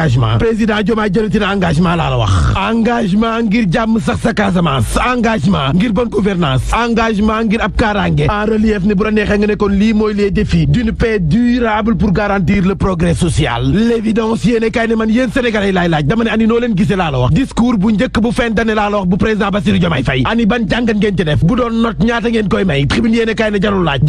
engagement président Diomaye jëlati na engagement laa la wax engagement ngir jàmm sax sa Casamance engagement ngir bonne gouvernance engagement ngir ab kaaraange en relief ni bu la neexee nga ne kon lii mooy les défis d'une paix durable pour garantir le progrès social l'évidence yéene kay ne man yéen sénégalais laay laaj dama ne ani noo leen gisee laa la wax discours bu njëkk bu fin d'année laa la wax bu président Bassirou Diomaye Faye ani ban jàngat ngeen ci def bu doon note ñaata ngeen koy may tribune yéene kay ne jarul laaj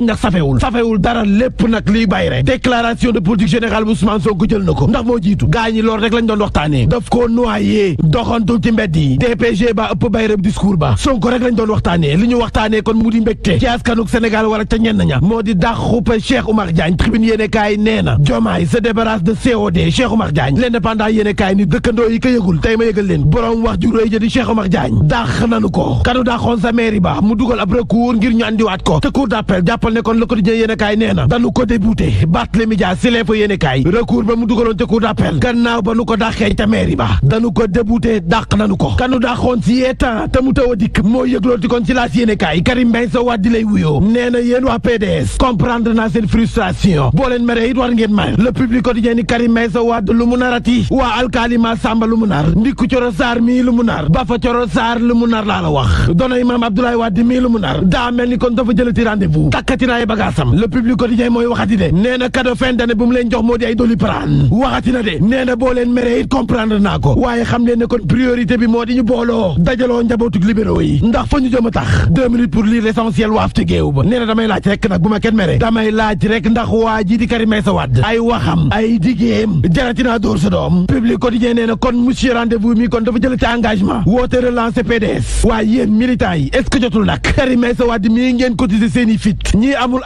ndax safewul dara lépp nag liy bàyyi rek déclaration de politique générale bu Ousmane Sonko jël na ko ndax moo jiitu gaañi loolu rek lañ doon waxtaanee daf ko noyé doxantu ci mbedd yi DPG ba ëpp bay rek discours ba Sonko rek lañ doon waxtaanee li ñu waxtaanee kon mu di mbégte ci askanuk Sénégal wala ca ñenn ña moo di dàqub Cheikh Oumar Diagne tribune yéene kaay nee na Diomaye se débarrasse de COD Cheikh Oumar Diagne l'indépendant yéene kaay ni dëkkandoo yi ko yëgul tey ma yëgal leen borom wax ju rëy ja di Cheikh Oumar Diagne dàq nanu ko kanu dàqoon sa mairie ba mu dugal ab recours ngir ñu andiwaat ko te cour d'appel jàppal ne kon Le Quotidien yéene kaay nee na danu ko débouté Barthélémy Dias si l'info yéene kaay recours ba mu dugaloon te cour d'appel gannaaw ba nu ko dàqee ca mairie ba danu ko débouté dàq nanu ko kanu dàqoon si yeetan te mu taw a dikk moo yëglooti kon ci laas yéene kaay Karim Meïssa Wade di lay wuyoo nee na yéen waa PDS comprendre naa seen frustration boo leen mere it war ngeen may Le Public Quotidien ni Karim Meïssa Wade lu mu narati waa alkalima Samba lu mu nar ndikku Coro Sarr mii lu mu nar Bafa Coro Sarr lu mu nar laa la wax doonay maam Abdoulaye Wade mii lu mu nar daa mel ni kon dafa jëlati rendez-vous takkati naa ay bagaasam Le Public Quotidien mooy waxati de nee na cadeau fin d'année bu mu leen jox moo di ay Doliprane waxati na de nee na boo leen mere it comprendre naa ko waaye xam leen ne kon priorité bi moo di ñu booloo dajaloo njabootug libéraux yi ndax fa ñu jëm a tax 2 minutes pour lire l'essentiel waaf ci géew ba nee na damay laaj rek nag bu ma kenn mere damay laaj rek ndax waa ji di Karim Meïssa Wade ay waxam ay digéem jaratinaa dóor sa doom Public Quotidien nee na kon monsieur rendez-vous mi kon dafa jël ci engagement woote relancer PDS waaye yéen militants yi est-ce que jotul nag Karim Meïssa Wade mii ngeen cotiser seen i fit ñii amul